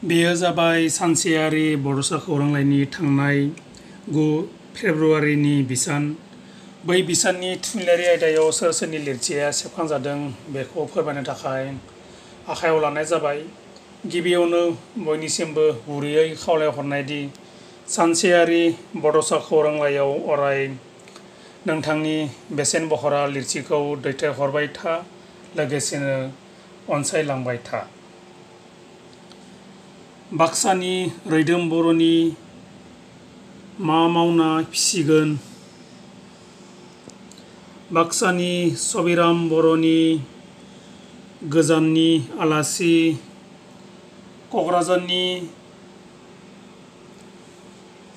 बेयो जाबाय सानसेयारि बड'सा खौरांलाइनि थांनाय 9 फेब्रुआरिनि बिसान। बै बिसाननि थुनलाइयारि आयदायाव सोर सोरनि लिरथिया सेबखांजादों बेखौ फोरमायनो थाखाय आखायाव लानाय जाबाय। गिबियावनो बयनिसिमबो गुरैयै खावलायहरनायदि सानसेयारि बड'सा खौरांलाइयाव अराय नोंथांनि बेसेन बहरा लिरथिखौ दैथायहरबाय था, लोगोसेनो अनसायलांबाय था। बाक्सानि रैदोम बर'नि मा मावना फिसिगोन, बाक्सानि सबिराम बर'नि गोजाननि आलासि, क'क्राझारनि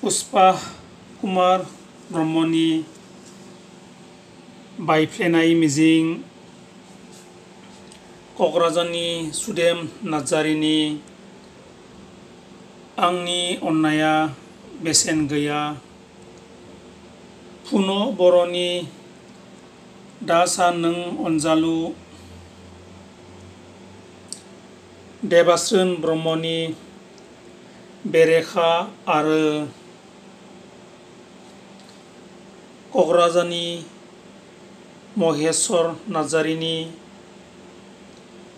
पुष्पा कुमार ब्रह्मनि बायफ्लेनाय मिजिं, क'क्राझारनि सुदेम नार्जारिनि आंनि अननाया बेसेन गैया, पुन' बर'नि दा सान नों अनजालु, देबास्रोन ब्रह्मनि बेरेखा आरो क'क्राझारनि महेश्वर नार्जारिनि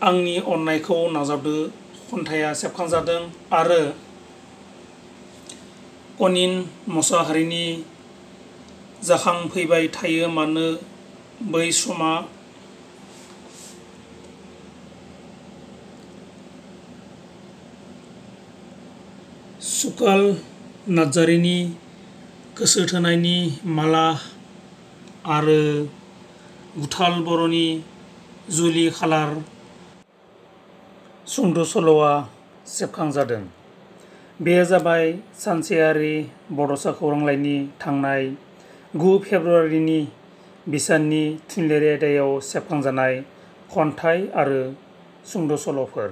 आंनि अननायखौ नाजावदो खन्थाइया सेबखांजादों आरो कनिन मसाहारिनि जाखांफैबाय थायो मानो बै समा, सुकाल नार्जारिनि गोसोथोनायनि माला आरो गुथाल बर'नि जुलि खालार सुंद' सल'आ सेबखांजादों। बेयो जाबाय सानसेयारि बड'सा खौरांलाइनि थांनाय 9 फेब्रुआरिनि बिसाननि थुनलाइयारि आयदायाव सेबखांजानाय खन्थाइ आरो सुंद' सल'फोर।